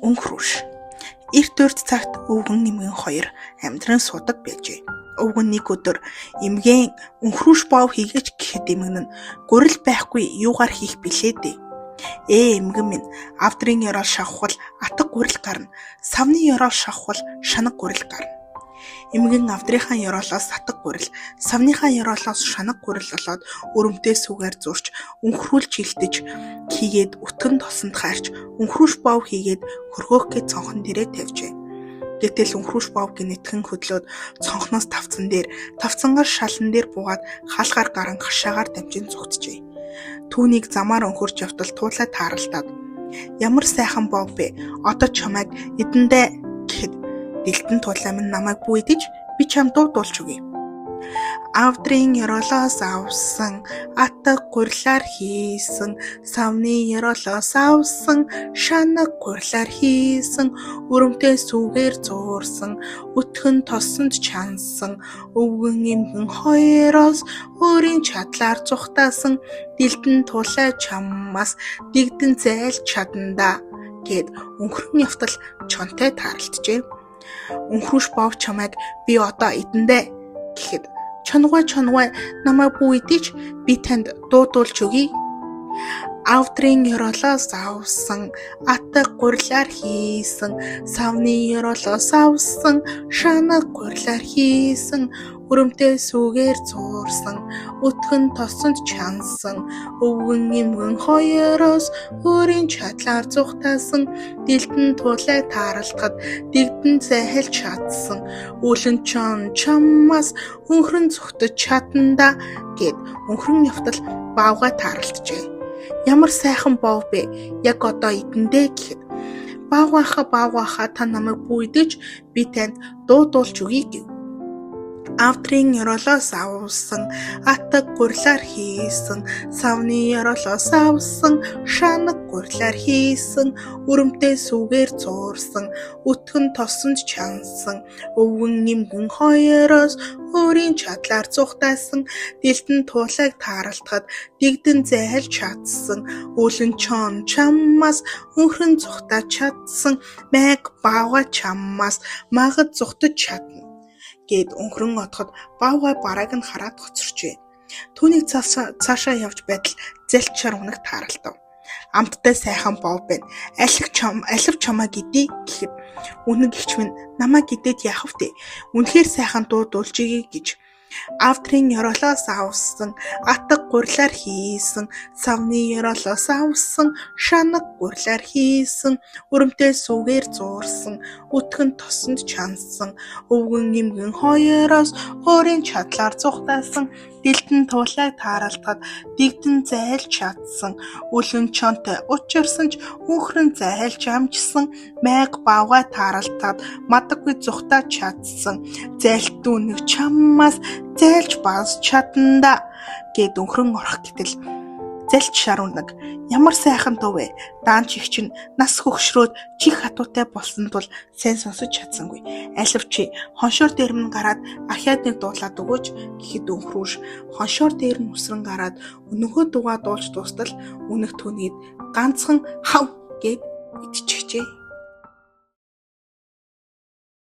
Өнхрүүш. Эрт урд цагт өвгөн эмгэн хоёр амьдран суудаг байжээ. Өвгөн нэг өдөр эмгэн өнхрүүш боов хийгээч гэхэд эмгэн нь гурил байхгүй юугаар хийх билээ дээ. Ээ эмгэн минь, авдрын ёроол шавхвал атга гурил гарна. Савны ёроол шавхвал шанаг гурил гарна. Эмгэн авдрынхаа ёроолоос атга гурил, савныхаа ёроолоос шанаг гурил олоод өрөмтэй сүгээр зурч, өнхрүүлж илдэж хийгээд өтгөн тосонд хайрч, өнхрүүш боов хийгээд хөргөөх гэж цонхон дээрээ тавьжээ. Гэтэл өнхрүүш боов гэнэтхэн хөдлөөд цонхноос тавцан дээр, тавцангаар шалан дээр буугаад хаалгаар гаран хашаагаар дамжин зугтжээ. Түүнийг замаар өнхөрч явтал туулай тааралдаад "Ямар сайхан боов бэ? Одоо чамайг идэндээ" гэхэд дэлдэн туулай минь намайг бүү идэж, би чамд дуу дуулж өгье. Авдрын ёроолоос авсан, атга гурилаар хийсэн, савны ёроолоос авсан, шанаг гурилаар хийсэн, өрөмтэй сүгээр зуурсан, өтгөн тосонд чансан, өвгөн эмгэн хоёроос өөрийн чадлаар зугтаасан, дэлдэн тулай чаммаас дэгдэн зайлж чадна даа гээд өнхрөн явтал чонтой тааралджээ. Өнхрүүш боов чамайг би одоо идэндээ гэхэд чоногой чоногой намайг бүү идэж, би танд дуу дуулж өгье. Авдрын ёроолоос авсан, атга гурилаар хийсэн, савны ёроолоос авсан, шанаг гурилаар хийсэн, өрөмтэй сүгээр зуурсан, өтгөн тосонд чансан, өвгөн эмгэн хоёроос өөрийн чадлаар зугтаасан, дэлдэн тулай тааралдахад дэгдэн зайлж чадсан, өлөн чон чаммаас өнхрөн зугтаж чадна даа гээд өнхрөн явтал баавгай тааралджээ. Ямар сайхан боов бэ? Яг одоо идэндээ гэхэд баавгайхаа баавгайхаа та намайг бүү идэж, би танд дуу дуулж өгье гэв. Авдрын ёроолоос авсан, атга гурилаар хийсэн, савны ёроолоос авсан, шанаг гурилаар хийсэн, өрөмтэй сүгээр зуурсан, өтгөн тосонд чансан, өвгөн эмгэн хоёроос өөрийн чадлаар зугтаасан, дэлдэн туулайг тааралдахад дэгдэн зайлж чадсан, өлөн чон чаммаас өнхрөн зугтааж чадсан, майг баавгай чаммаас магад зугтаж чадна гээд өнхрөн одоход баавгай барааг нь хараад хоцорчээ. Түүнийг цаашаа явж байтал залт шар үнэг тааралдав. Амттай сайхан бов байна. Алив чам алив чамайг идье гэхэд үнэг эгч минь намайг идээд яах вэ? Үнэхээр сайхан дуу дуулжээ гэж Авдрын ёроолоос авсан, атга гурилаар хийсэн, савны ёроолоос авсан, шанаг гурилаар хийсэн, өрөмтэй сүгээр зуурсан, өтгөн тосонд чансан, өвгөн эмгэн хоёроос өөрийн чадлаар зугтаасан, дэлдэн туулайг тааралдахад дэгдэн зайлж чадсан, өлөн чонтой учирсан ч өнхрөн зайлж амжсан, майг баавгай тааралдахад мадаггүй зугтааж чадсан, зайлт үнэг чаммаас зайлж бас чадна даа гээд өнхрөн орох гэтэл залт шар үнэг ямар сайхан дуу вэ? Даанч эгч нь нас хөгшрөөд чих хатуутай болсон тул сайн сонсож чадсангүй. Алив чи хоншоор дээр минь гараад ахиад нэг дуулаад өгөөч гэхэд өнхрүүш хоншоор дээр нь үсрэн гараад өнөөхөө дуугаа дуулж дуустал үнэг түүнийг ганцхан хав гээд идчихжээ.